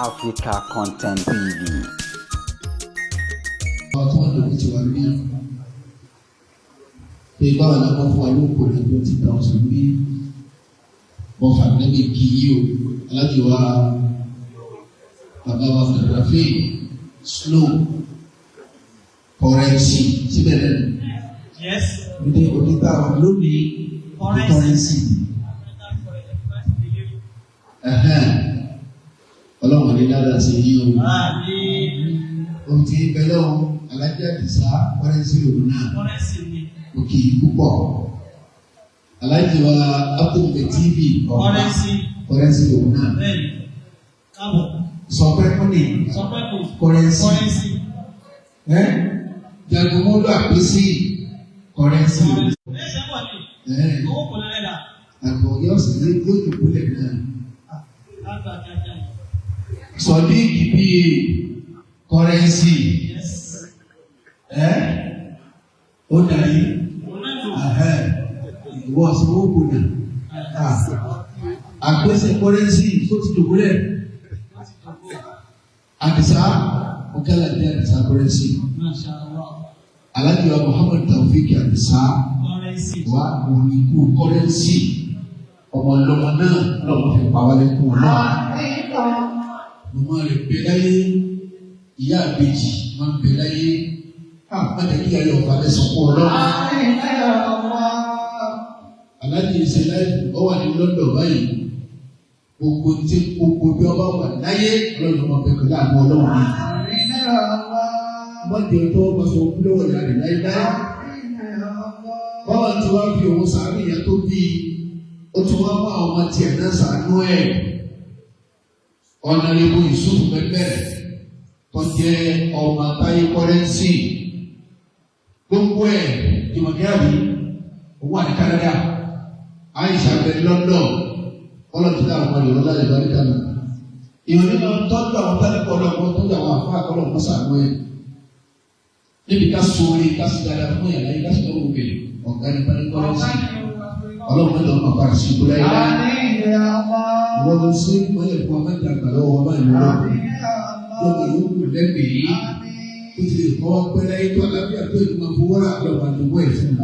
Africa Content TV. Àwọn tí wọ́n lò ní tiwa ní pé báwo la wọ́n fún wa ló kò ní 20,000 bí wọ́n fà níbi kì í o alájọ wa bàbá wa Kàdáfì slow currency síbẹ̀ lẹ́nu. Yes. Ní oníta lónìí currency. Ọlọ́run ní dáadáa sí yí o. Ohun tí ń bẹ lọ́wọ́ Alájà Àdìsá currency òun náà. Òkè púpọ̀. Alájì wa Abdul TV ọ̀gá currency òun náà. Sọpẹ́ kúnni currency. Jagunmọ́lú àpèsè currency. Àgbọ̀ yóò sì lé yóò dùnkú lẹ̀ náà. Sọ̀díìkì bíi currency. Ó dàrí ìwọ sanwó kò nà. Àpèsè currency tó ti dùnkú lẹ̀. Àdìsá ọ̀kẹ́lá jẹ́ Àdìsá currency. Alhaji wa Muhammad Taofik Àdìsá wa òyìnbó currency ọmọ ọlọmọ náà lọ́wọ́ fi pa wálé kún un náà. Màmá rẹ̀ bẹ láyé, ìyá àbèjì máa ń bẹ láyé, àpàdé kí ayọ̀ balẹ̀ sọ̀kún ọlọ́run. Alhaji ṣe láyé ó wà ní London báyìí. Gbogbo tí gbogbo bí ọba wà láyé lọ́dún ọmọ bẹ̀rẹ̀ láàánú ọlọ́run ni. Wọ́n jẹ́ tó wọ́n sọ kú lọ́wọ́ ìyá rẹ̀ láíláí. Bọ́lá tí wọ́n fi òun sàánú ìyá tó bí ó tún wá mú àwọn ọmọ tiẹ̀ náà sàánú ẹ̀. Ọ̀nàrẹ́bù Yusuf Bẹ́bẹ̀ tó jẹ́ ọmọ Táyé Kọ́rẹ́nsì. Gbogbo ẹ̀ Jùmọ̀kẹ́ àbí òun wà ní Canada. Aisha bẹ London. Bọ́lá ti dá àwọn ọmọ Yorùbá láyé bá ní Kánò. Ìròyìn máa ń tọ́jú àwọn tálíkọ̀ ọlọ́gbọ́n tọ́jú àwọn àfáà kọ́lọ́gbọ́n sàánú ẹ̀. Níbi ká sóore ká sì dáadáa fún yàrá yìí ká sì lọ́wọ́ òkèlè ọ̀gá ní pálíkọ́lọ́sì ọlọ́run mẹ́ta ọmọ àpárá sí ikú láyé láyé. Wọ́n lọ sí ìmọ̀lẹ̀ fún ọmọ ìdàgbà lọ́wọ́ ọmọ ìlú lọ́wọ́ yóò kù lẹ́gbẹ̀ẹ́ tó ti lè kọ́ pẹ́ láyé tó alábíà tó ìlú máa fowó rà lọ́wọ́ àdúgbò ẹ̀ fún un.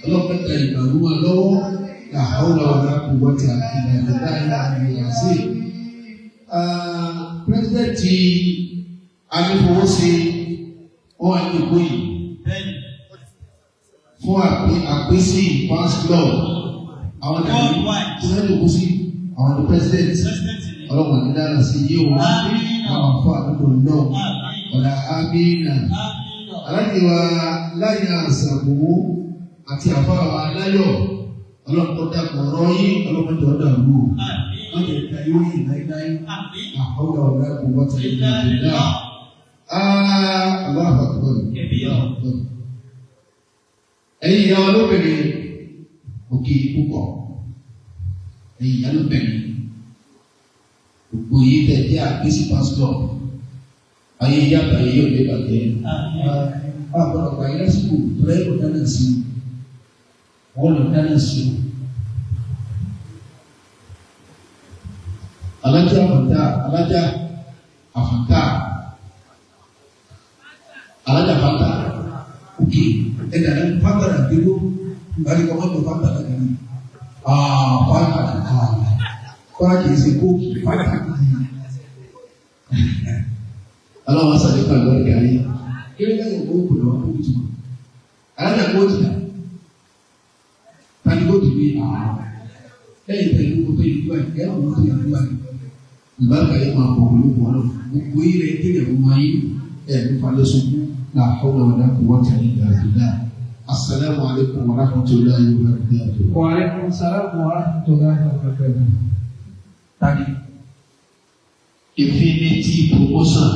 Ọlọ́run mẹ́ta ìgbàlú máa lọ́wọ́ làhàwùlà wàlá kù wọ́tà ìlànà ìlànà pírẹsidẹ́ǹtì anífowóṣe wọ́n wà ní ìkó yìí fún àpèsè fans club àwọn nàìjíríà tí wọ́n lè kó sí àwọn ní president ọlọ́wọ́n ní dára sí yé o àwọn afọ àdúgbò náà ọ̀nà amínà aláǹdí wa láyé àṣàbò àti àfọ àwọn aláyọ̀ ọlọ́pọ̀ dàpọ̀ ọ̀rọ̀ yín ọlọ́mọdé ọ̀dà rú o wọ́n jẹ́ ìta yóò yìn láíláí àkọ́wé ọ̀rẹ́ kò wọ́n ti lè dè náà. Allahu Akbar. Ẹ̀yin ìyá olóbìnrin òkè púpọ̀. Ẹ̀yin ìyá olóbìnrin gbogbo yìí tẹ̀ jẹ́ àpèsè pásítọ̀. Ayé ìyá àbáyé yóò lè bàjẹ́. Àgbọ̀dọ̀ gbà yín lásìkò tó lẹ́yìn kò dáná sí i. Wọ́n lọ dáná sí i. Alájà àfàntà alájà àfàntà alájà fanta òkè ẹ̀dá ní fanta nà dúró nígbàdí kọ́ mọ́tò fanta nà dúró fanta kọ́ra kìí ṣe kóòkì fanta. Aláwọ̀ sàlẹ̀ fún àgbọ̀n gàrí kí ló dé kóòkù lọ́wọ́ kóòkù tó alájà kóòtù dà tani kóòtù bí lẹ́yìn tẹ̀lé kóòtù yìí dúwà yìí kẹ́hìn kóòtù yìí dúwà yìí ìbáraká yìí máa bọ̀ wọlé wọlé gbogbo yìí rẹ̀ dé ìyàwó máa yí ẹ̀ la hawla wala quwwata illa billah. Assalamu alaikum wa rahmatullahi wa barakatuh. Wa alaikum salam wa rahmatullahi wa barakatuh. Tani Infinity Promotion.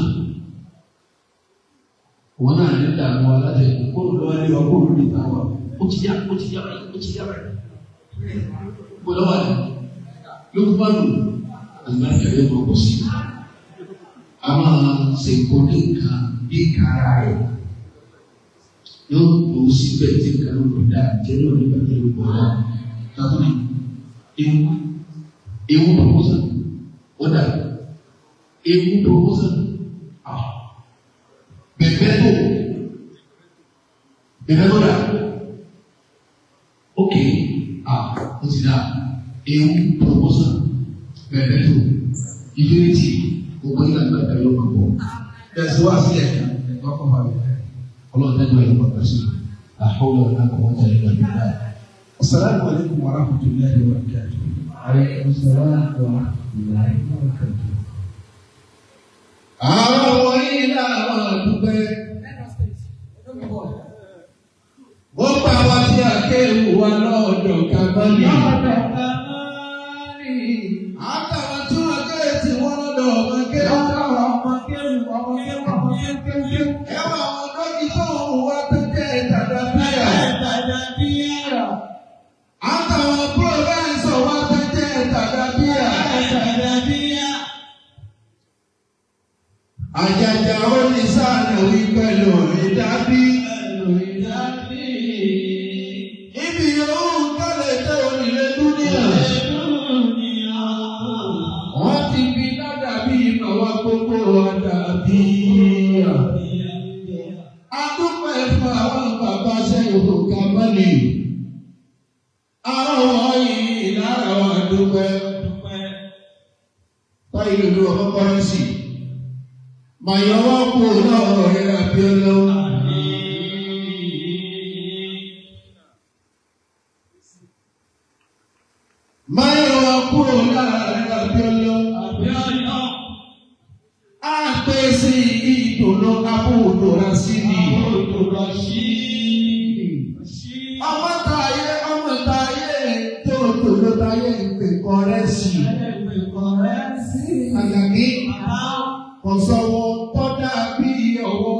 Wọ́n náà ní ìdààmú aládẹ̀kùn kó lọ́wọ́ ní ọgọ́rùn-ún ní ìta wa. Ó ti yá, ó ti yá báyìí, ó ti yá báyìí. Mo lọ́wọ́ ni Lukmanu àlùbáríkà yóò máa bọ̀ sí. A máa ṣe nǹkan ní nǹkan bí nǹkan ara rẹ̀. Yóò tó síbẹ̀ tí nǹkan ló lò dáa jẹ́ náà nígbà tí ó gbọ́ ọ́. Tàbí ewu ewu proposal ó dà Ewu promotion. Bẹ̀bẹ̀ tó. Bẹ̀bẹ̀ tó dà. Ok. Ó ti dà. Ewu promotion. Bẹ̀bẹ̀ tó. Ìfẹ́rẹ́tì. Gbogbo yìí láti bàtà yóò máa bọ̀. Bẹ̀sẹ̀ wá sí ẹ̀ka. Ẹ̀ka kọ́ máa bẹ̀. Ọlọ́run dájú ẹ̀yọ́ bàbá sí. Àhọ́wọ́ ọ̀nà kò wọ́n tẹ̀lé ìgbà nígbà. Assalamu alaikum wa rahmatullahi wa barakatuh. Alaikum salam wa rahmatullahi wa barakatuh. Àwọn wọ̀nyí làwọn dúpẹ́. Ó pa wá sí akéwù wa lọ́dọ̀ Kamali. Àtàwọn tí wọ́n ké tí wọ́n lọ́dọ̀ ọmọ kéwù. Ẹwà àwọn dókítà òun wá tó jẹ́ dàda bíyà. Àtàwọn púrọ̀fẹ́sọ̀ wá tó jẹ́ dàda bíyà. Àjàjà onísàánà wí pẹ̀lú ìdábí. Ibi yòówù kálẹ̀ tẹ onílé dúníà. Wọ́n ti fi ládàbí màwá gbogbo àdàbí. Adúpẹ́ fún àwọn bàbá sẹ́yìn Kamali. Àwọn wọ̀nyí lára wa dúpẹ́. Táyì lòlú ọmọ kọ́rẹ́nsì. Màyọ̀wọ́ kú lọ́rọ̀ rẹ̀ Abíọ́lá. Màyọ̀wọ́ kú lára rẹ̀ Abíọ́lá. A pè sí ìdùnnú abúdòrà sí ni. Ọmọ táyé ọmọ táyé tó tòló táyé ìpè kọ́rẹ́nsì. Àjàgí kò sọ́wọ́ tó dàbí ọwọ́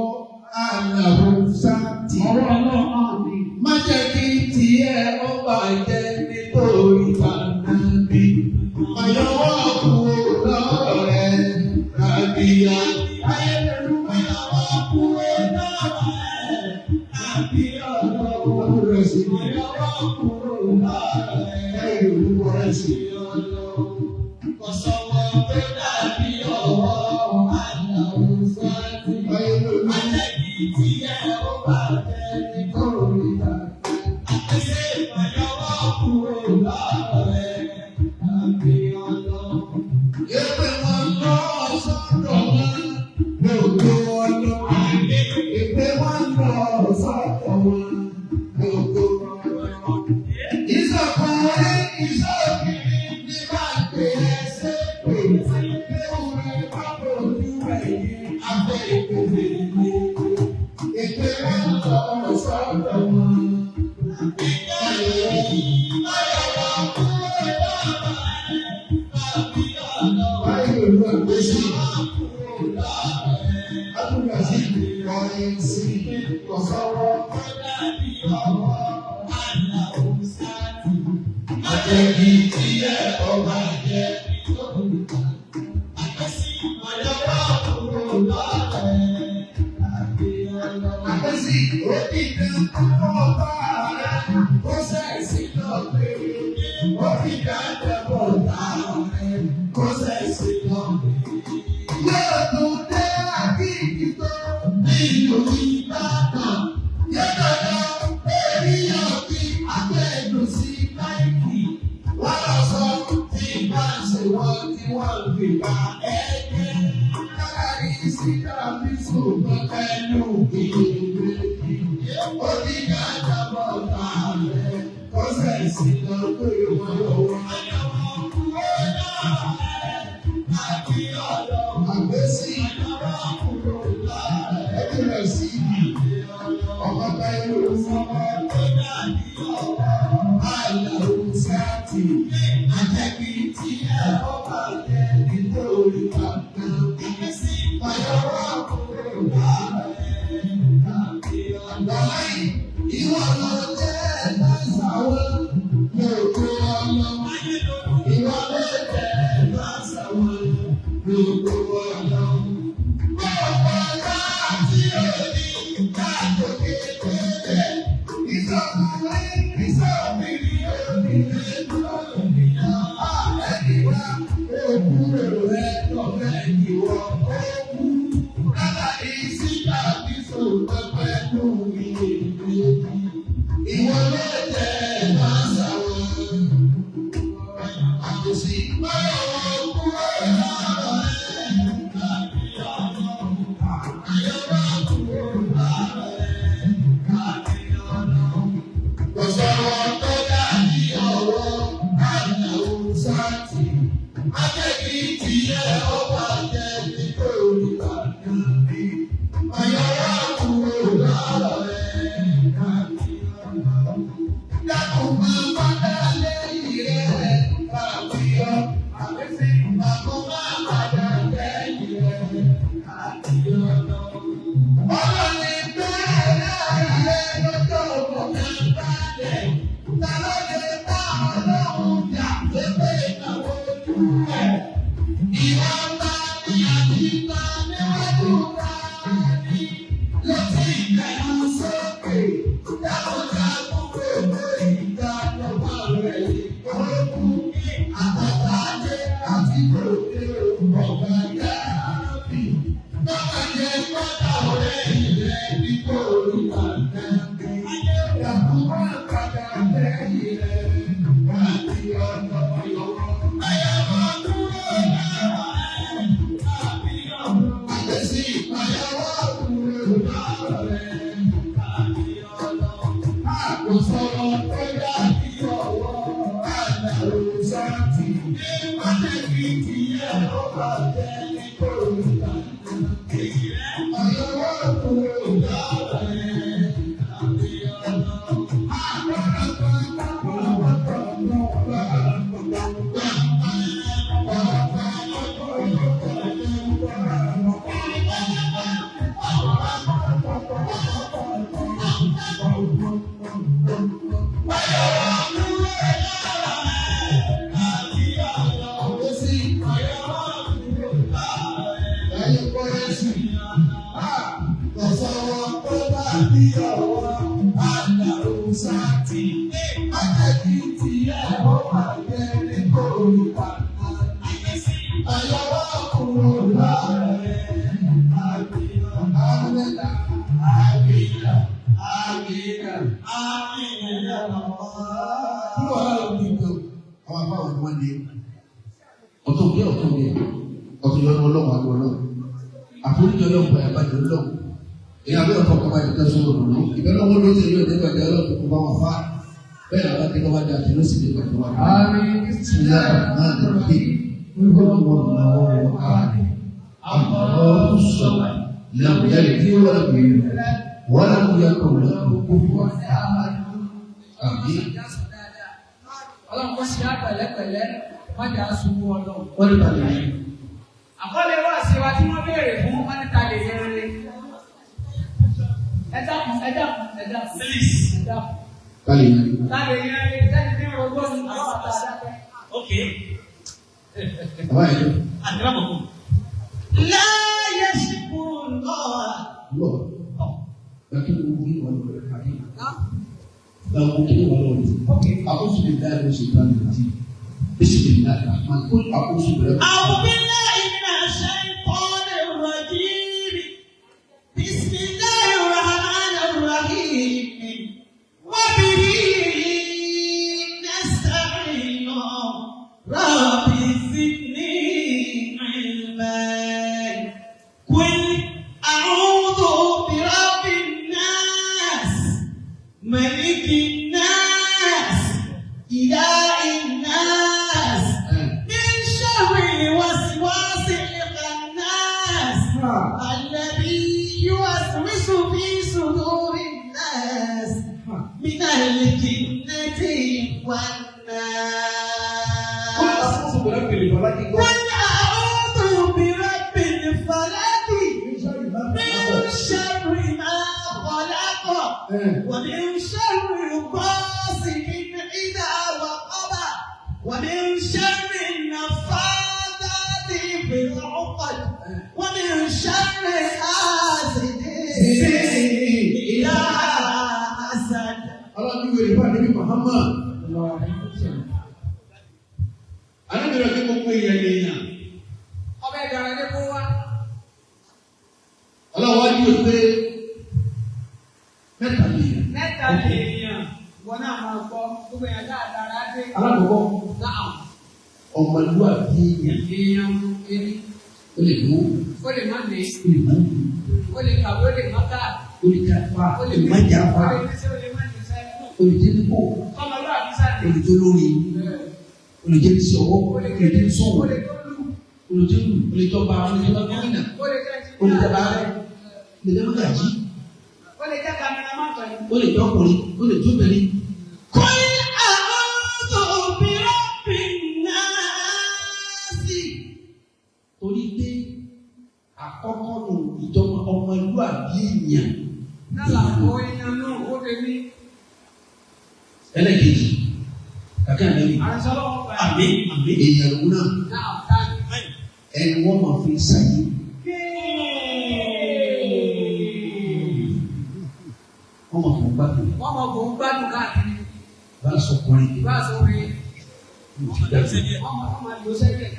àlàó sáàtì. Má jẹ́ kí tiẹ̀ ó bàjẹ́ nítorí tàbí. Àyọ̀wọ́ kú lọ́rọ̀ rẹ̀ àbíyá. Àyọ̀wọ́ kú lọ́rọ̀ rẹ̀ àbíyá. Àyọ̀wọ́ kú lọ́rọ̀ rẹ̀ kò sọ́wọ́ tó dàbí ọwọ́ àlàó sáàtì. Má jẹ́ kí tiẹ̀ ó bàjẹ́ nítorí tàbí. Àpèsè ìmọ̀lọ́wọ́ kúrò lọ́rọ̀ rẹ̀ àbí ọlọ́run. Èpè wọn lọ sọ́dọ̀ wọn lòdò ọlọ́. Èpè wọn lọ sọ́dọ̀ wọn lòdò ọlọ́. Ìsọ̀kùnrin ìsọ̀kìnrin ní bá ń pè é ṣe pè é. Ewúrẹ́ bá bòjú ẹ̀yìn abẹ́ ìpèsè ní. Èpè wọn lọ sọ́dọ̀ wọn. Thank you. rẹ̀ lọ́fẹ̀ ìwọ ó kú. Rárá ìsìnká bí sòótọ́ pẹ̀lú ìyèméjì. Ìwọ ló jẹ́ máa ṣàwọn. Àkòsí báwo kúrò lọ́rọ̀ rẹ̀. Àyọ̀bá kúrò lọ́rọ̀ rẹ̀. Kò sọ̀rọ̀ tó dàbí ọwọ́ àdàwọ̀ sáàtì. Akẹ́kì ti yẹ ọba jẹ́ nítorí bàbá. Àyọ̀bá kúrò lọ́rọ̀ rẹ̀. Dákun máa padà lẹ́yìn rẹ̀ káàkiri. Dákun máa padà lẹ́yìn rẹ̀ káàkiri. Ọlọ́ni bẹ́ẹ̀ láàyè lọ́jọ́ ọ̀kan balẹ̀. Ta ló lè bá Ọlọ́run jà pépé ìnáwó ojú ẹ̀? Ìwọ bá ní àdìgbà níwájú ta ni? Létí ìkànnì sókè. Dákúndákún gbogbo ìgbà lọ́wọ́ rẹ̀ ìkókù. Àtàtà ajé àti gòkè ọ̀gá yára bì. Bàbá jẹ́ pátá ọ̀rẹ́ ilẹ̀ nítorí bàbá mi. Dàkú máa padà lẹ́yìn rẹ̀ láti ọ̀nà ìyọ̀wọ́. Àyàwó kúrò lára rẹ̀ láti ọ̀nà. Àgbẹ̀sí àyàwó kúrò lára rẹ̀ láti ọ̀nà. Kò sọ̀rọ̀ tó dàbí ọwọ́ àdàrò sáàtì. Májèkì ti yẹ ọba jẹ́ nítorí bàbá. Àyàwó kúrò lára rẹ̀ láti ọ̀nà. Ọ̀tún bí ọ̀tún bí ọ̀tún yọnu ọlọ́run àgọ́ ọlọ́run àforíjì ọlọ́run bá yàgbá jù ọlọ́run èyí abẹ́ ọ̀fọ̀ kọ́ bá yẹ kí ẹ̀sùn òdòdó ìbẹ́ lọ́wọ́ ló ti yóò dé bàjẹ́ ọlọ́run kó bá wọn fà bẹ́ẹ̀ làwọn akẹ́kọ̀ọ́ bá dé àti ló sì dé bàjẹ́ wọn. Bismillahir Rahmanir Rahim Qul huwallahu ahad Allahu samad lam yalid wa lam yulad wa lam yakul lahu kufuwan ahad. Àmín. Ọlọ́run kó ṣe á pẹ̀lẹ́pẹ̀lẹ́ má jà á ṣubú Ọlọ́run. Wọ́n ní bàjẹ́ yìí. Àkọlé wá sí wa tí wọ́n béèrè fún wọn ní ta lè yẹn lé. Ẹ dákun, ẹ dákun, ẹ dákun. Please. Ẹ dákun. Kálí yẹn. Ta lè yẹn lé sẹ́ni tí ń rògbò ní àwọn bàtà dákẹ́. Okay. Bàbá yẹn ló. Akramakum. La yashkurullah. Wọ́. Laki gbogbo yìí wà lórí àdé. Gbogbo kí wà lórí. Àkóso lè dá ẹ̀rọ ṣe ìtàn ìrètí. Bismillahir Rahman. Kul àkóso rẹ̀. أعوذ بالله من الشيطان الرجيم. بسم الله الرحمن الرحيم. وبه نستعين. رب زدني علما. قل أعوذ برب الناس ملك الناس إله الناس من شر الوسواس الخناس الذي يوسوس في صدور الناس من الجنة Kul والناس. àkóso rẹ̀ bèrè bàbá kí gbọ́. قل أعوذ برب الفلق من شر ما خلق ومن شر غاسق إذا وقب ومن شر النفاثات في العقد ومن شر حاسد إذا حسد. Ọlọ́run ní wèrè fún àdébí Muhammad. Alábìrẹ̀ kí gbogbo èèyàn lè yàn. yóò pé mẹ́ta lèèyàn. Mẹ́ta lèèyàn. Wọ́n náà máa gbọ́ gbogbo èèyàn dáadáa dé. Alákọ̀ọ́kọ́ Náà. ọmọlúwàbí èèyàn. Èèyàn eré. Ó lè lówó. Ó lè má ní. Ó lè má ní. Ó lè kàwé, ó lè má kà. Ó lè jáfa. Ó lè má jáfa. Ó lè níṣẹ́, ó lè má níṣẹ́. Ó lè jẹ́ nípò. Ọmọlúwàbí sáà Ó lè jó lórí. Ó lè jẹ́ níṣẹ́ ọwọ́. Ó lè jẹ́ níṣòwò. Ó lè tó lù. Ó lè jẹ́ lù. Ó lè jọba. Ó lè jọba gómìnà. Ó lè jẹ́ Ó lè jọba rẹ̀. Ó lè jẹ́ mọ́gàjí. Ó lè jẹ́ kameraman pẹ̀lú. Ó lè jẹ́ ọkùnrin. Ó lè jóbìnrin. قل أعوذ برب الناس. Torí pé àkọ́kọ́ nù ìjọba ọmọlúwàbí èèyàn. Náà làwọn èèyàn náà ó lè ní. Ẹlẹ́kejì, kàkà ìlẹ́yìn. Àrẹ̀sọ́lọ́wọ́ pẹ̀lú. Àmín àmín. Èèyàn lòun náà Náà táyì. ẹni wọ́n máa fi ṣàyè. Wọ́n máa fún gbádùn. Wọ́n mọ̀ kó ń gbádùn káàkiri. Bá a sọ kọrin. Ìbá sọ pé Mo fi gbádùn. wọ́n mọ̀ kó máa lò sẹ́yìn.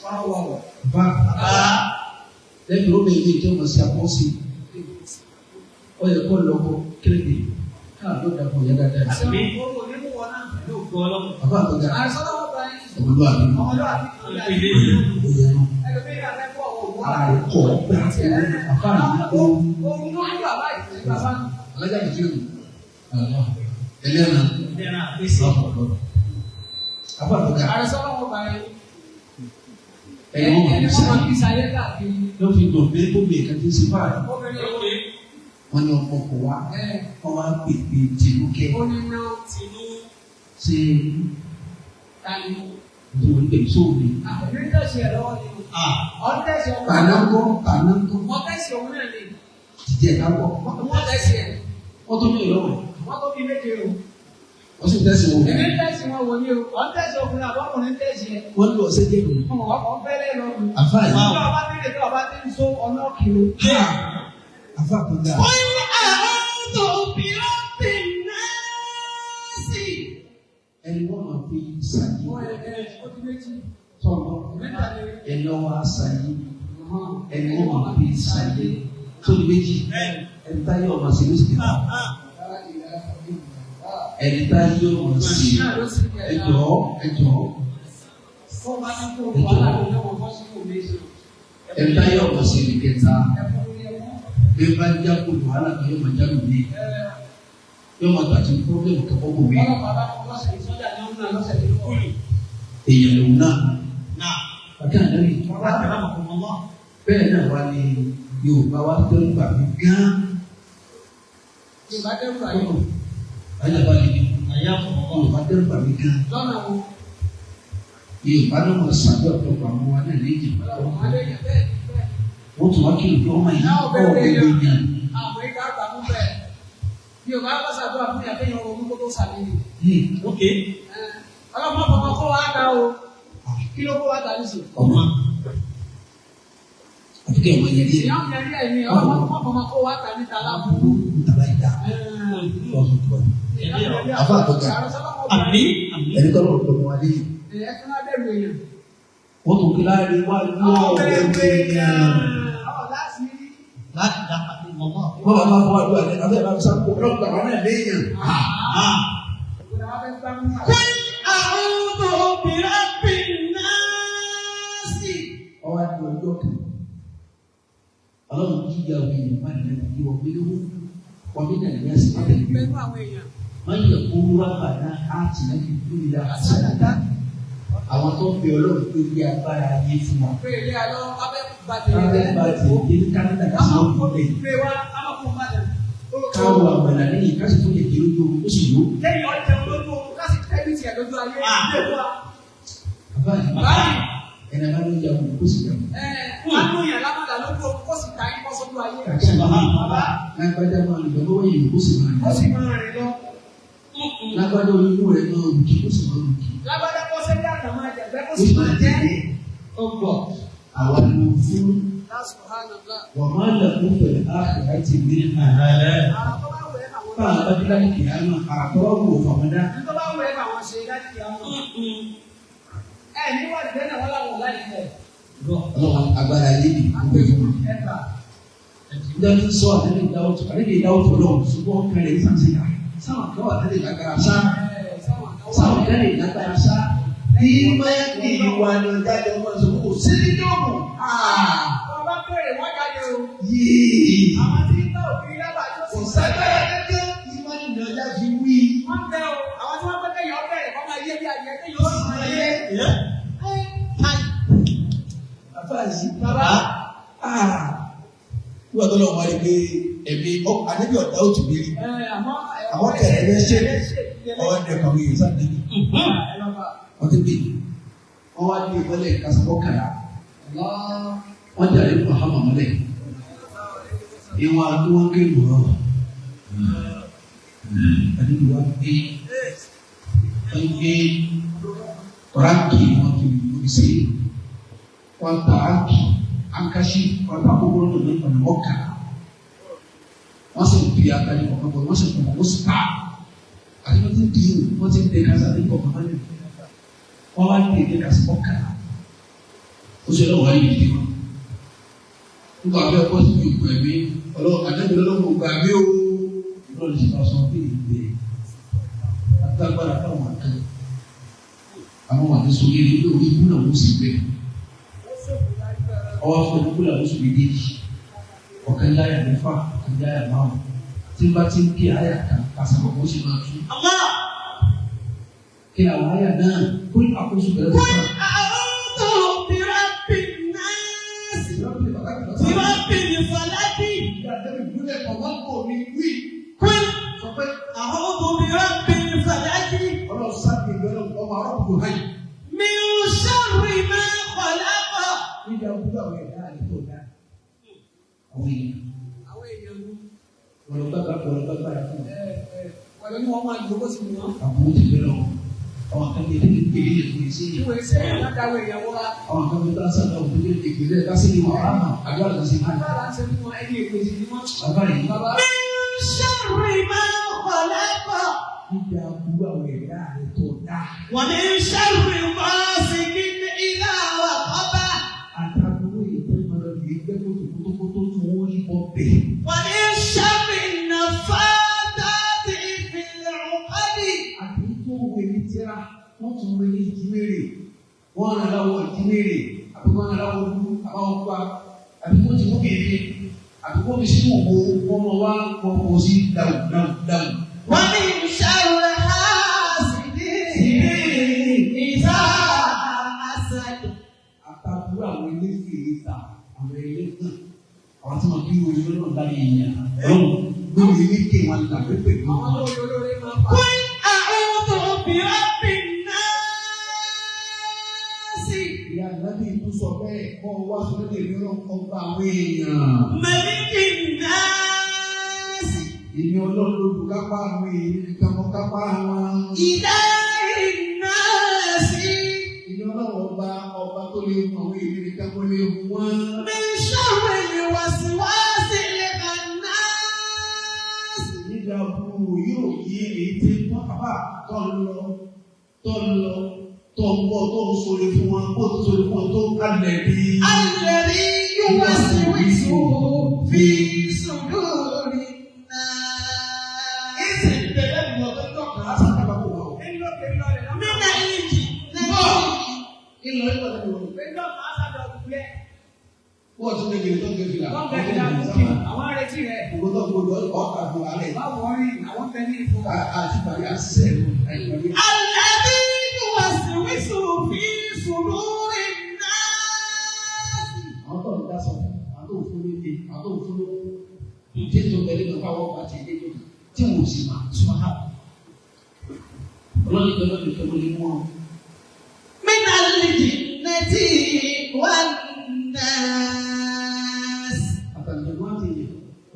Wọ́n wọ̀ wọ̀. Bá lẹ́yìn ló bẹ̀rẹ̀ ìjọ mọ̀ sí àpọ́sí. Ó yẹ kó lọ́kọ kéréde káà ló dàpọ̀ yẹn dáadáa. Àmín. Owó onímú wọn náà. Bàbá àtọ̀gá Àrẹ̀sọ́lọ́wọ́ pẹ̀lú. ọmọlúwàbí Ọmọlúwàbí kan ó yẹ náà. Ẹlòmíràn fẹ́ kọ́ òwò. Ara rẹ̀ kọ̀ ọ́ gbà àbá mi kó. Ohun ló ń wà báyìí bàbá. Alájà kìí fi ẹlẹ́ran àbá àtọ̀gá Àrẹ̀sọ́lọ́wọ́ pẹ̀lú. ẹni wọ́n Ẹni máa fi wọ́n máa ṣàyè. fi ṣayé káàkiri. Ló fi dùn pé tó bèè kan ti ń ṣe báyìí. Obìnrin wo? Wọ́n ní ọkọ̀ kò wá. Ẹ Wọ́n wá pè pé tìlúkẹ́ ó ní ná ṣe tani. ìwọ̀n ń pè sóòrè. Àbí tẹ̀sí ẹ̀ lọ́wọ́ ni. Ọ̀n tẹ̀sí ọkọ̀. Tànáńkọ́ tànáńkọ́ Wọ́n tẹ̀sí òun náà ni. jíjẹ kápọ̀. Wọ́n tẹ̀sí ẹ̀. Wọ́n tó ní ìlọ́wọ̀. Wọ́n tó bí méje o. Wọ́n sì tẹ̀sí wọn. Èmi ń tẹ̀sí wọn wò ní o. Ọ̀n tẹ̀sí ọkùnrin àbọ̀kùnrin tẹ̀sí ẹ̀. Wọ́n lọ sí jẹ́ mi. Ọkọ̀ fẹ́lẹ́ lọ. Àfáà yìí. Bí ọba tí lè tó ọba tí ń so ọ̀nà kìló. Ha! Àfáà tó dáa. قل أعوذ برب الناس. Ẹni wọ́n máa fi ṣàyè. Wọ́n ẹ̀ ẹ̀ ó ti méjì. Tọ́lọ́ Mẹ́ta ni. ẹni ọwọ́ àṣàyè. Ẹni wọ́n máa fi ṣàyè. Tó ní méjì. Ẹni táyé ọmọ sí ló sì kẹta. Ẹni táyé ọmọ sí. Náà ló sì kẹta. Ẹ jọ̀ọ́ ẹ jọ̀ọ́. Tó bá ní kó wàhálà ló ní wọn fọ́ sí kò méjì. Ẹni táyé ọmọ sí ní kẹta. Ẹkún ní ẹkún. Bí bá jákòó wàhálà kan yóò máa jákòó mi. Yóò máa gbàtí pọ́blẹ́mù kẹ́kọ̀ọ́ kò mí. Ọlọ́pàá bá kọ́ lọ́sẹ̀ ìsọjà ní ọ̀nà lọ́sẹ̀ tó kọ́. Èèyàn lòun náà. Bàtà àdáyé. Bẹ́ẹ̀ náà wá ní Yorùbá wá dẹ́rù bà mí gán. Yorùbá dẹ́rù bà yín. Ayọ̀bá lè ní Yorùbá dẹ́rù bà mí gán. Lọ́nà wo? Yorùbá náà mọ̀ sàbẹ̀ ọ̀pọ̀lọpọ̀ àwọn wa náà léjì. Ọlọ́pàá lè yàn bẹ́ẹ̀ bẹ́ẹ̀. Wọ́n tún wá kìlọ̀ fún ọmọ yìí Náà kọ́ bẹ̀rẹ̀ ọ̀gbẹ́ yàn. yàn. Àwọn ìka àgbà mú bẹ́ẹ̀. Yorùbá bá ṣàdúrà fún yàtọ̀ yẹn ronú kó tó sàmì. Ọlọ́pàá fọmọ kó wa ta o. Kí ló kó wa ta nísìn? Ọmọ. Àfi kẹ́ ọmọ yẹn rí ẹ̀. Ìyá mi rí ẹ̀mí ọlọ́pàá fọmọ kó wa ta níta lábúrú. Tàbá ìdá. Lọ́sùn tó wà. Àfa àtọ́gà. Àmín àmín. Ẹni kọ́ lọ́rọ̀ pẹ̀lú wa léyìn. Ẹ̀yẹ́ tí wọ́n bẹ̀rù èèyàn. Wọ́n tún kí láàrin wá lọ́wọ́ ọ̀gbẹ́ yàn. Ọ̀ láti rí. Wọ́n bá bá fọwọ́ àdúrà lẹ́nu abẹ́ bá sá kó ọlọ́pàá àwọn náà léèyàn. Ìgbọ́dọ̀ wá fẹ́ gbá mú àná. قل أعوذ برب الناس. Ọwọ́ àti ọjọ́ kan. Ọlọ́run jíjà òbí yẹn má nìyẹn bí wọ́n gbé lówó. Wọ́n bí nàìjíríà sì má tẹ̀lé bí. Pẹ̀lú àwọn èèyàn. Wọ́n yẹ kó rábà náà á tì náà fi kú ìyá àṣàdá. Àwọn tó ń bẹ Ọlọ́run pé bí agbára ayé fún wa. Pé ilé alọ́ abẹ́ bá tẹ̀lé Káfẹ́ jẹ́. bá ti dé ní Kánádà ká sì Káwọn wọ́n kó fi lẹ̀. pé wá káwọn kó má dà. Káwọ àmàlà lẹ́yìn ká sì tún lè dé lójú ogun ó sì yó. Lẹ́yìn ọ̀jẹun lójú oorun ká sì tẹ́lẹ̀ tiẹ̀ lójú ayé. Ilé wa. Bàbá yìí Báyìí. ẹni abá ló ń jagun kó sì jagun. Ẹ wọ́n á yàn lámàlà lójú oorun kó sì ta yín bọ́ sójú ayé. Bàbá lágbájá máa lọ lọ́wọ́ yìí kó sì máa Ó lọ. sì máa rìn lọ. Lágbájá oyún rẹ̀ máa rù kí kó sì máa rù kí. Lágbádá kó sẹ́lẹ̀ àtàwọn àjẹgbẹ́ kó Ó sì sì máa máa jẹ́. tẹ̀lé. Àwa ló fún Subhanallah. wọ́n máa lọ fún pẹ̀lú àkàrà ti ní Àrà tó bá wù ẹ́ àwọn Bá a bá dé láyé kìí àmọ́ àtọ́wọ́ wò fàmọ́dá. tó bá wù ẹ́ àwọn ṣe láti kí àwọn. Ẹ níwájú bẹ́ẹ̀ náà wọ́n láwọn láì fẹ́. Ọlọ́run agbára yé mi gbogbo fún mi. Ẹ̀ka. Ìjọba ti sọ àtẹ́lẹ̀ ìdáwó tó àtẹ́lẹ̀ ìdáwó tó lọ ṣùgbọ́n kẹrẹ̀ ní sàn sí ká. Sáwọn kan wà tẹ́lẹ̀ lágbára sá. Sáwọn tẹ́lẹ̀ lágbára sá. Ìmọ̀ẹ́nì ìwà ni ọjà jẹ́ wọ́n sọ kò sí ní dọ́ọ̀mù. Bàbá bèrè wọ́n jáde o. Yéè. Àwọn tí ń bá òkiri lábàá tó Kò sì ságbára gẹ́gẹ́ ìmọ̀ẹ́nì ni ọjà fi wí. Wọ́n bẹ o. Àwọn tí wọ́n pẹ́ kéèyàn bẹ̀rẹ̀ kọ́ máa yé bí adìẹ kéèyàn ó sì máa yé. Bàbá yìí. Bàbá. Nígbà tó lọ́wọ́ wá rí pé ẹ̀mí àdébí ọ̀dà ó ti béèrè. Àmọ́ Àwọn kẹ̀rẹ̀ bẹ́ ṣe ọwọ́ ní ẹ̀kọ́ wíyẹn sáà níbi. Wọ́n ti gbé. Wọ́n wá ní ìmọ̀lẹ̀ kásánwó kàrà. Wọ́n jà ní Muhammad mọ́lẹ̀. Ìwọ̀n àti wọ́n ké lù ọ́. Àdébí wa gbé. Wọ́n gbé ránkì wọ́n fi lù sí. Wọ́n ta ránkì ankashi wọ́n ta kókóró tó ní ọ̀nà mọ́kànlá. Wọ́n sì fi agbani kọ̀ọ̀kan bọ̀ wọ́n sì kọ̀ wọ́n sì pa. Àti wọ́n ti ń dìrò wọ́n ti ń dẹ kásá ní kọ̀ọ̀kan máa ń lò. Wọ́n wá ní èdè kásá mọ́kànlá. Ó ṣe lọ́wọ́ ayé ìdí wọn. Nígbà bí ọkọ sì fi òkú ẹ̀mí ọlọ́wọ́ àdébí lọ́wọ́ gbà mí o. Ìlú sì bá sọ pé ìgbẹ́ agbára fáwọn kan. Àwọn wà ní sórí ilé orí ibú náà wọ́n sì gbẹ. Ọwọ́ afọ ìdúgbò làwọn sùn méjèèjì. Ọ̀kan láyà mẹ́fà, ọ̀kan láyà márùn-ún. Tí n bá ti ń ké àyà kan, kásá kọ̀ọ̀kan ó sì máa tú. Allah. Kí àwọn àyà náà kó ní àkóso bẹ̀rẹ̀ tó fà. أعوذ برب الناس برب الفلق قل أعوذ برب الفلق من شر ما خلق Àwọn èèyàn ló. Wọ́n ní wọ́n máa lò ó sì wù wọ́n. Ìwé iṣẹ́ ìyá dáwọ́ èèyàn wọ́ra. Agbára ń ṣe fún wọn ẹni èpè sí ni wọ́n. Bàbá. من شر ما خلق ومن شر غاسق إذا وقب ومن شر النفاثات في العقد Àti tó wé ní tíra wọ́n tún wé ní ìjímèrè wọ́n rán láwọ̀ ìjímèrè àbí wọ́n rán láwọ̀ dúdú àbáwọ̀ pa àbí wọ́n ti mú kéré àbí wọ́n fi sínú òwò wọ́n mọ wá wọ́n kò sí dáwù dáwù dáwù. ومن شر حاسد إذا حسد Àtàkùrọ̀ àwọn eléfèé ta àwọn eléfèé àwọn tí wọ́n bí orí lọ́nà láyé èèyàn lọ́wọ́ lórí eléke wọn là pépè Àwọn lọ́wọ́. olóore olóore máa ń pa. قل أعوذ برب الناس Ìyá àgbàdo ìlú sọ bẹ́ẹ̀ kọ́ wá sórí èmi ọlọ́run ọba àwọn èèyàn. ملك الناس Èmi ọlọ́run lolùkápá àwọn èèyàn nìkan mọ́ kápá wọn. إله الناس Èmi ọlọ́run ọba ọba tó lè mọ àwọn èèyàn nìkan mọ́ lè mú wọn. من شر الوسواس الخناس Nígbà burú yóò yí èyí tí wọ́n kápá tó ń lọ tó ń lọ tó ń bọ̀ tó ń sọ̀rọ̀ fún wọn kó tó sọ̀rọ̀ fún wọn tó ń kalẹ̀ bí. الذي يوسوس في صدور الناس Ìsìn ìbẹ̀rẹ̀ ni ọ̀tọ́ tọ́ka á sàkábà kó wà ó. Ẹni ló kéré lọ rẹ̀ lọ́wọ́. من الجنة Ìlọ ìlọ ìlọ. Ẹni ló máa sábà ọdún yẹ. Wọ́n tún lè gèrè tó ń gé fìlà. Wọ́n bẹ fìlà lókè. Àwọn arẹtí rẹ̀. Gbogbo tó gbogbo ọkà fún alẹ́. Báwo rí àwọn fẹ́ ní ìfún. Àti bàbá àṣìṣe ẹ̀rọ àìpàdé. الذي يوسوس في صدور الناس Àwọn tó ń dá sọ, àwọn tó ń fún lóde, àwọn tó ń fún lówó. Tí ètò ìbẹ̀rẹ̀ náà káwọ́ bá ti dé lóde, tí wọ́n ò sì máa sọ náà. Ọlọ́run ìjọba lè fẹ́ lórí wọn. من الجنة والناس Àtàlẹ́ wọn ti yẹ,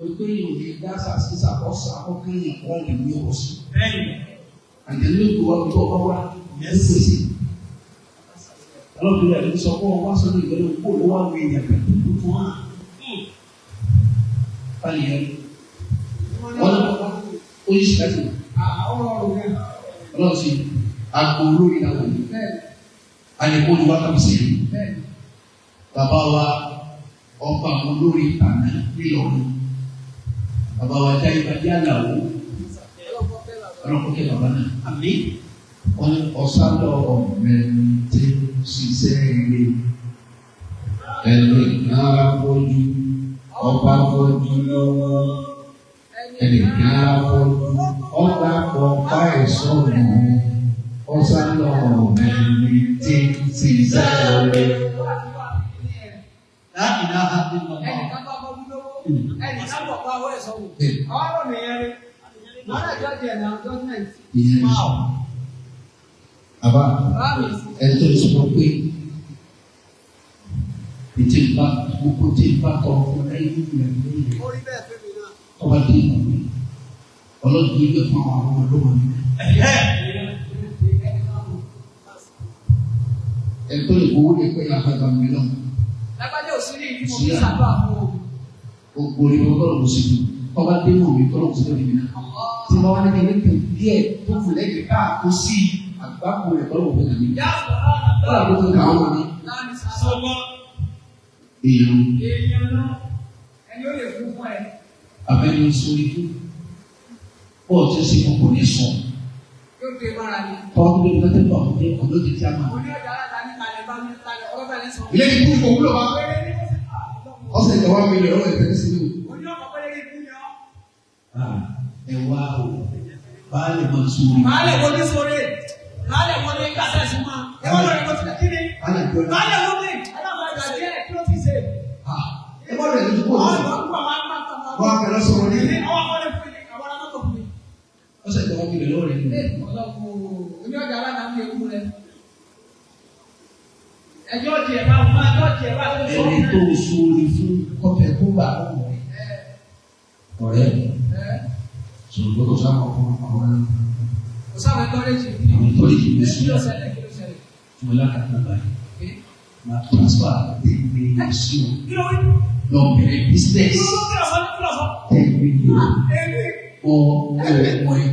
o pé yóò lè dá sàṣìṣà ọ̀sà ọkùnrin wọn lè ní ọ̀sùn. Àjẹ́ ló tó wá tó ọba wá lẹ́sẹ̀sì. Ọlọ́run ìjọba lè sọ fún ọ wá sọ́dọ̀ ìjọba kó ló wá wọ èèyàn kan tó tó fún wa. Báyìí yẹn, wọ́n ó yí síláàtì. Àwọn ọ̀rọ̀ rẹ̀. Ọlọ́run sì agbo olórí làwọn yìí. Bẹ́ẹ̀ni, Àyẹ̀kọ́ ni wákàtí sí i. bẹ́ẹ̀ni. Bàbá wa Ọba àwọn olórí ìtànà nílọrin. Bàbá wa jáde bá jẹ́ àlàó. Ọlọ́kọ̀ kẹ́ bàbá náà. Àmín. Wọ́n ní ọ̀sán lọ ọ̀mẹ́ni tí ń ṣiṣẹ́ rere. Ẹnì kan fojú ọba fojú lọ́wọ́. Ẹnì kan fojú ọba kọ̀ọ̀pá ẹ̀sọ́nù. Ọ̀sán lọ ọ̀mẹ́ni tí ń ṣiṣẹ́ rere. La ilaha illallah. Ẹnìkan bá bọ́ lówó, ẹnìkan bọ̀ bá owó ẹ̀sọ́ wò. Àwọn ọ̀rọ̀ mi yẹn rí. Wọ́n náà jọ́jì ẹ̀ náà judgment. Ìyẹn àbá ẹni tó sọ pé ètò ìbá gbogbo tí ìbá tọ fún ẹyìn ìyẹn lóye Orí bẹ́ẹ̀ fẹ́ mi náà. ọba dé ìmọ̀ mi ọlọ́dún ilé fún àwọn ọmọ ọlọ́mọ mi. Ẹni tó lè gbowó lè pẹ́ àgbàgbà mi náà Lágbájá ò sí ní ìlú mo fi ṣàdúrà fún o. gbogbo orí ọgọ́rùn-ún sí mi ọba dé ìmọ̀ mi tọ́lọ́ sí lórí mi náà. Tí wọ́n wá ní kí ní díẹ̀ tó kù lẹ́yìn káàkó sí àgbákò rẹ̀ tọ́lọ́ òfin àmì. Yá sọ̀rọ̀ Kọ́lá ló ń kà á wọn ni. láàrin sàlọ́. Èèyàn Èèyàn náà ẹni ó lè fún fún ẹ. abẹ́ni sórí fún bọ́ọ̀ tí ó sì fún kò ní sọ. Yóò dé mọ́ra ni. Tọ́wọ́ tó lè tẹ́tẹ́ bọ̀ ní ọ̀dọ́ ti tí a máa. Mo ní ọjà aláta ní kalẹ̀ bá mi kalẹ̀ ọlọ́bẹ̀ ní sọ. Ilé ìkú kò wúlò wá. Wẹ́rẹ́ ní kó sì fà. Ọ̀sẹ̀ ìjọba mi lè ọ̀rọ̀ ìfẹ́ sí mi. Mo ní ọkọ̀ pẹ́lẹ́ ní ikú ni ọ́. Ẹ wá o, baálé máa sórí. Baálé wo ní sórí? Baálé wo ní kásẹ̀ sí máa? Ẹ wọ́n lọ rí kó tilẹ̀ kí ni? Baálé jọ ní. Baálé wo ní? Ẹ náà máa gbà díẹ̀ kí ló ti ṣe? Ẹ bá rẹ̀ lójú kò Àwọn lọ. ìwà kúkú àwọn àgbà kan. Wọ́n á fẹ́ sọ̀rọ̀ ní. Ní ọwọ́ akọ́lé fún mi, àwọn alámọ́tò fún mi. Ọ̀sẹ̀ ìjọba mi lè lọ́wọ́ rẹ̀ nínú. Ọlọ́kùn oní ọjà aláta ń ewu rẹ̀. Ẹjọ́ tiẹ̀ bá wọn, ẹjọ́ tiẹ̀ bá wọn. Ẹni tó sórí fún kọ́fẹ́ kó gbà lọ́wọ́ rẹ̀. Ọ̀rẹ́ sọ̀rọ̀ gbọ́dọ̀ sáwọn ọkùnrin àwọn Kò sáwọn ẹjọ́ lè ṣe. àwọn tó lè jù mí sí. Kí ló ṣẹlẹ̀? Kí ló ṣẹlẹ̀? Tí mo lákàtà báyìí, máa transfer 10 million sí o. Kí ló wí? Lọ bẹ̀rẹ̀ business Kí ló sọ? Kí ló sọ? 10 million. Èmi. Ọ mi ò mọ ẹ,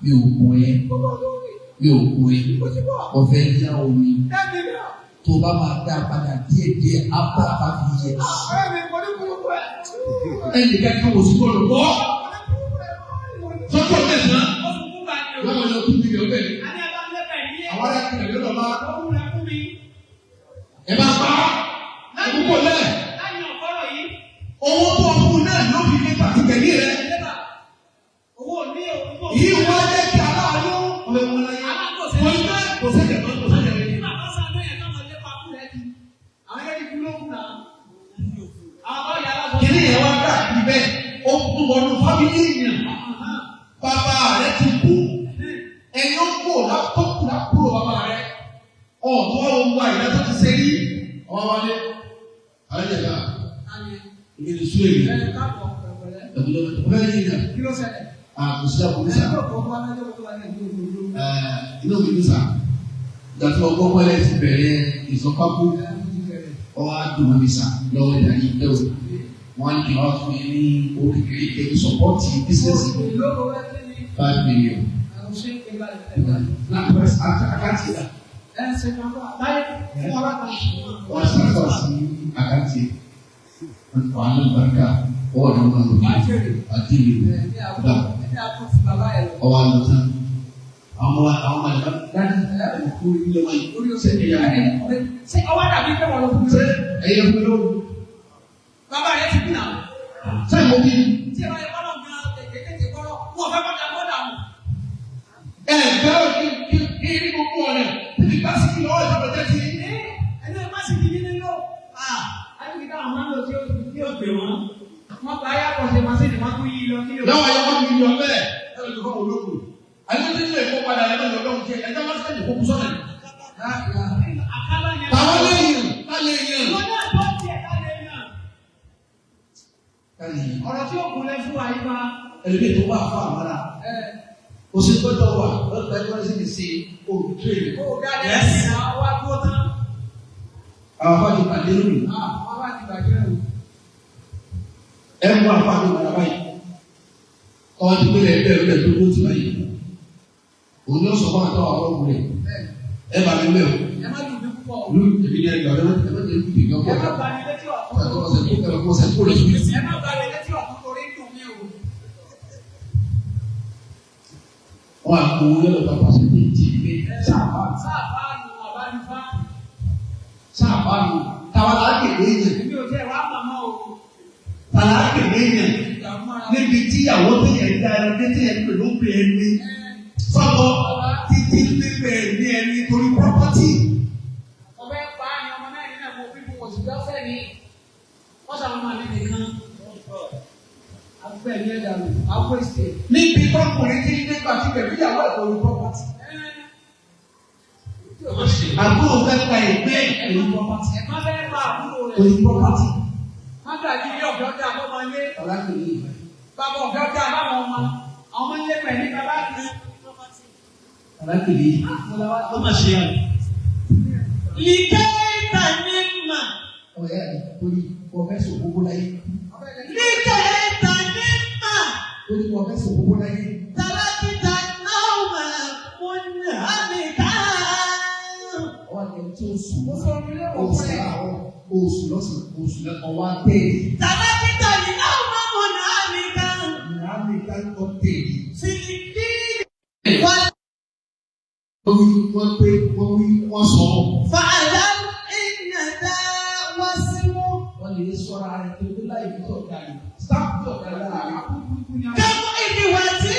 mi ò mọ ẹ, mi ò mọ ẹ, ọ̀fẹ́ yá omi. Tó bá máa dá padà díẹ̀ díẹ̀ after 5 years. Ẹnì kankan wò sí bọ́ọ̀lù bọ́. Sọ́kọ̀ mẹ́sàn-án. Lọ́wọ́ lọ 2 million bẹ́ẹ̀. Àwọn ará kìlọ̀ yóò lọ bá. Ẹ máa pa á. Àkókò lẹ̀. Owó tó ọkùn náà ló fi ní pàtìkẹ̀lì rẹ̀. Yìí wá jẹ́ kí aláàánú ọ̀rẹ́ wọn láyé. Kò ní bẹ́ẹ̀ kò sẹ́jẹ̀ mọ́ kò sẹ́jẹ̀ rẹ̀. Kìnní yẹn wá káàkiri bẹ́ẹ̀, ó kú wọnú fámílì yẹn. Bàbá rẹ̀ ti kú. Ẹni ó kú tó kú lákúrò bàbá rẹ̀. Ọ̀tún wọn wo àyíká tó ti ṣe rí. Ọmọ wálé, alájẹ̀ náà, ìgbìlì sú èyí. Ẹ̀kúnlẹ̀ ọ̀fẹ́ yìí nà. Kí ló ṣẹlẹ̀? Àkùsí àkùsí. Inú mi dùn sá. Ìgbà tí wọ́n gbọ́ pẹ́lẹ́ ti bẹ̀rẹ̀ ìsọpákó, ọwọ́ á dùn mí sá lọ́wọ́ ìdarí ìgbẹ́ o. Wọ́n á ní kí wọ́n fún yín ní owó kékeré kẹ́kẹ́ sọ́pọ́ọ̀tì bísíǹsì 5 million. Àkáǹtì rà. Wọ́n ṣàtọ̀ sí àkáǹtì. Wọ́n á ní bàrúkà ọwọ́ ní wọn lò ní àti ìlú dà ọwọ́ àlọ́ tán. Àwọn àwọn àlọ́ dájú kú ilé wọn yìí. Ṣé ẹ̀yà Ṣé ọwọ́ dàbí pé wọ́n lọ fún mi? Ṣé ẹ̀yẹ fún mi lóru? Bàbá rẹ̀ ti kú náà. Ṣé ìwọ bí? Tí ẹ bá yẹ kọ́nà gan tètè kọ́rọ̀, wọ́n fẹ́ kọ́ta kọ́dà mọ̀. Ẹ bẹ́ẹ̀ kí kí kí ní gbogbo ọ̀nà títí bá sí lọ́wọ́ ìjọba jẹ́ ti. Ẹni ẹ má sì di nínú lọ. Àbíkí táwọn máa ń lò tí ó pè wọ́n. Wọ́n pa ayé àkọsẹ̀ màsíìnì wọ́n tún yí lọ kí ló. Lọ́wọ́ ayé wọn mílíọ̀nù bẹ́ẹ̀ ẹ lè fọwọ́ ológun. Àyè tí ilé ìkó padà ẹ lọ́dọ̀ lọ́wọ́ jẹ ẹjọ́ bá sẹ́yìn kó kú sọ́nà. Àkàlà yẹn. Tàwọn léyìn ká lè yàn. Ìwọ náà tó tiẹ̀ ká lè yàn. Ká lè yàn. Ọ̀rọ̀ tí ó kúnlẹ̀ fún wa yìí máa. Ẹlòmíì tó wà fún àmàlà. Kò sí gbọ́dọ̀ wà lọ́dọ̀ ẹgbẹ́ sí ní sí olùtúrè. Ó dáadé sí àwọn wá dúró tán. Àwọn afáàjì pàdé lónìí. Àwọn wá ti bàjẹ́ o. Ẹ mú àfáàjì padà báyìí. Ọwọ́ ti gbélé ẹgbẹ́ rẹ̀ tó ló ti báyìí. Òun yóò sọ fún àtàwọn àwọn ọkùnrin rẹ̀. Ẹ bá mi mẹ́ o. Ẹ má dùn mí púpọ̀ o. Olú èmi ni ẹgbàá rẹ̀ ẹ má jẹ́ kí ìgbà Ẹ pọ̀. má bá mi létí ọ̀tún. ọ̀sẹ̀ tó kẹrẹ kó ọ̀sẹ̀ tó lọ sí. Ẹ má balẹ̀ létí ọ̀tún torí dùn mí o. Wọ́n á kó yọ̀lọ̀ bàbá sí ní ìjì pé sáàbà Sáàfà nù àbánifá. sáàbà nù táwa lákèlè yẹn Èmi ò tẹ́ wàá màmá o. tàlà lákèlè yẹn níbi tíyàwó tó yẹ dá ẹni tí yẹn pè ló pè é ní sọ́kọ títí pípẹ́ ní ẹni torí pọ́pọ́tì. Ọbẹ̀ pa ni ọmọ mẹ́rin náà mo fífún oṣù lọ́sẹ̀ ní. Wọ́n sàwọn máa ní nìkan. Agbẹ́ ní ẹ̀dá mi, àwọn èsì. Níbi tọkùnrin tí nígbà tí pẹ̀lú ìyàwó ẹ̀ torí pọ́pọ́tì. Àbúrò fẹ́ pa ẹgbẹ́ torí pọ́pọ́tì. Ẹ̀gbọ́n fẹ́ pa àbúrò rẹ̀. Torí pọ́pọ́tì. Wọ́n gbàgbé ilé ọ̀dọ́ dá bọ́ máa lé. Tàlà kèlè yẹn. Bàbá ọ̀dọ́ dá báwọn ọmọ. Àwọn ọmọ ilé pẹ̀lú bàbá kan. Tàlà kèlè yẹn. Ó mà ṣe àná. Lìkẹ́ta ní mà. Ọ̀rẹ́ rẹ̀ torí ọ̀fẹ́ sòkòkò láyé. Lìkẹ́ta ní mà. Torí ọ̀fẹ́ sòkòkò láyé. Tàlákìtà náà mà múnhamíkà. Ọwọ́ àti ẹni tí ó sùn Mo sọ ilé wọ̀ oṣù fún ẹ. láàárọ̀ oṣù lọ́sàn-án oṣù lẹ́kọ̀ọ́ wá tẹ̀lé. Tàlákìtà náà mà múnhamíkà. Ìhàmì kákọ́ tẹ̀lé. Fìlìpì wà Wọ́n wí wọ́n pé wọ́n wí wọ́n sọ. fàlà ìnàdá wàsímù. Wọ́n lè sọ́ra rẹ̀ tó tó láì fi ọ̀gá rẹ̀. Sáàpù ọ̀gá láàrin. Kẹ́kọ̀ọ́ ìdíwà tí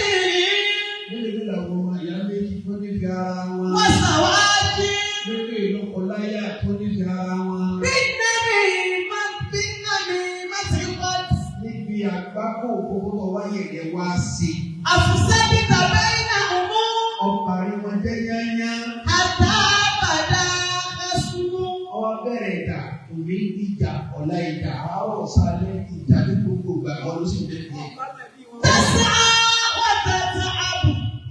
Mélòó mélòó àwọn ọmọ ìyá méjì tó nífẹ̀ẹ́ ara wọn. wọ́n sàwájú. Mélòó ìlọ́kọláya tó nífẹ̀ẹ́ ara wọn. Bínàmì má bínàmì má ti kọ́. Níbi àgbákò òkòkò wáyé rẹ̀ wá sí. Àfùsẹ́bí tàbí iná òmú. Ọkàrí wọn jẹ́ yányá. Àtàbàdà ẹ̀sùnmù. Ọwọ́ bẹ̀rẹ̀ ìjà, òní ìjà, ọ̀la ìjà, àárọ̀ sálẹ̀ ìjà ní gbogbo ìgbà ọdún sì bẹ̀rẹ̀ yẹn. Tẹ̀sán wọ́tẹ̀tẹ̀ àbù.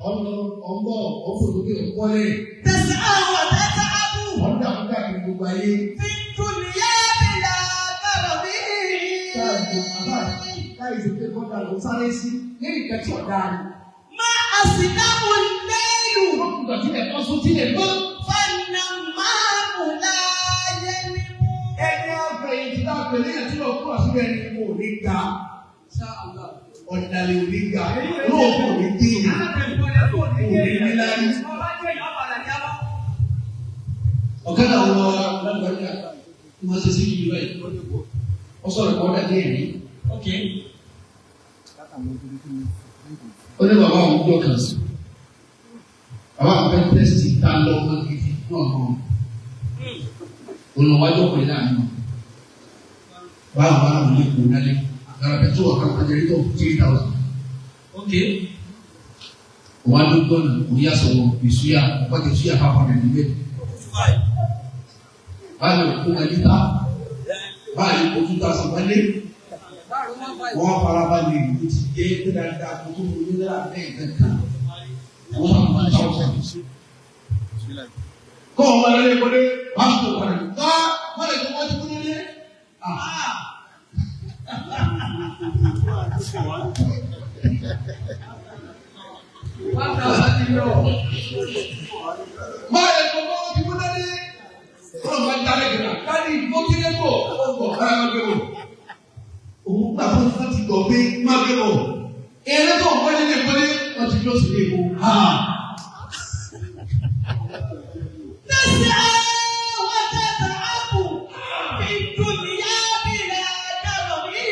Ọ̀nà ọ̀nbọ̀ ọ̀fọ̀lókè ọ̀kọ́lẹ̀ Tẹ̀sán wọ́tẹ̀tẹ̀ àbù. ọ̀dà ọ̀dà ní gbogbo ayé. Fi dùnìyà bìlà kọ̀rọ̀ bí. Káàdì àbá láì ṣe pé kọ́ńtà ló sáré sí ní ìgbà tí ọ̀dà rẹ̀. Má àsìdáwò lẹ́lù. Ìgbà tí ẹ̀kọ́ sún tí lè mọ́. Fọ̀nà máàmù láyé mímú. Ẹni àfẹ̀yìntì tá a pèlè yẹn tí lọ kúrò síbẹ̀ ni kò ní ga. Ọ̀dàlẹ̀ ò ní ga. Lóòótọ́ ò ní dé yẹn. Ọ̀gá náà wọ alágbàáyà tí wọ́n ṣe sí ìlú ẹ̀. Ó sọ̀rọ̀ kọ́ dàbí ẹ̀rí. Ó ní bàbá òun gbọ́ kan sí. Bàbá àwọn fẹ́ tẹ́sítì tá a lọ ọmọ gidi náà náà. Olùwájú ọkùnrin náà nù. Báwo bá àwọn ilé kò nálé? Àgbàrá pẹ̀tró ọ̀kan pẹ̀jẹ́rítọ̀ 3,000. Òun á ló gbọ́nà òun yà sọ̀rọ̀ ìsúyà ọ̀pọ̀ ìsúyà 500 níbẹ̀. Báyọ̀ kó wọn níta báyìí kó 2,000 wọlé. Wọ́n farabalẹ̀ ìlú ti dé pé dáadáa kó tó mú ní náírà bẹ́ẹ̀ kankan. Wọ́n sọ 1,000. Kọ́ ọmọ ẹlẹ́lẹ́ kọ́lé pásítọ̀ padà ní ká wọ́n lè tó wọ́n ti kú nílé. Báyìí kó wọ́n ti kú nílé. Wọ́n máa ń dalẹ̀ gbìnà káàdì mọ́kílẹ̀ kò ó bọ̀ kára máa gbé wò. Òun gbà fún fún ti gbọ̀ pé máa gbé wò. Eré tó ń wọlé lè wọlé wọ́n ti lọ sí ilé ìwò. Tẹ̀sán wọ́tẹ̀tẹ̀ àbù. Fi dùnìyà bìlà kọ̀rọ̀ bí.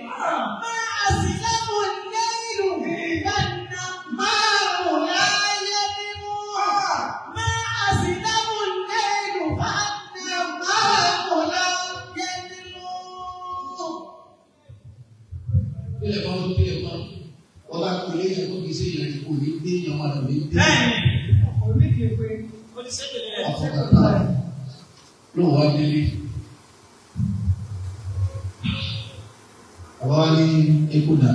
Má àsìdáwò lẹ́lù. Fọ̀nà máàmù láyé mímú. Má àsìdáwò lẹ́lù. Fọ̀nà máàmù láyé mímú. Ilẹ̀ kan tó kílẹ̀ kan, wọ́n bá kú ilé yẹn kó kì í sí ìrìn kò ní dé ìyàwó àti ní dé. Ọ̀fọ̀kàtà ló wá délé. Àwa ní epo dà.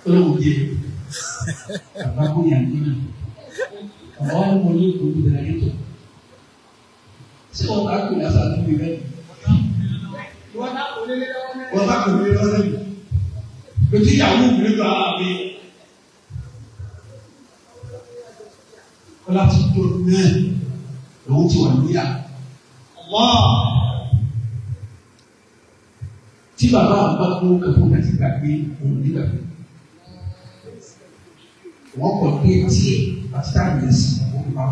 Olóhùn jẹ. Bàbá kò yàn ní náà. Bàbá wa ní mo ní ìkó ìdílé ayé tó. Ṣé wọ́n bá kú lásán níbi rẹ̀? Wọ́n bá kò ní lọ́sẹ̀ yìí. Lójú ìyàwó mi lójú ara mi. Ọlá ti tó náà. Lòun ti wà lóyà. Tí bàbá àwọn bá gbó kẹfọ́ láti gbàgbé òun nígbàgbé. Wọ́n kọ̀ dé tiẹ̀ àti táàmì ẹ̀sìn òun bá.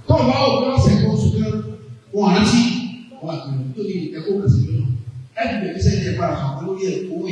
Tó o bá wò pé ọ̀sẹ̀ kan oṣù kan wọn rántí wọn àgbẹ̀wò tó ní ẹ̀kọ́ kàṣí lọ́nà. Ẹ̀dùn bẹ̀rẹ̀ sẹ́yìn ẹ̀kọ́ àfàwọn lórí ẹ̀ owó.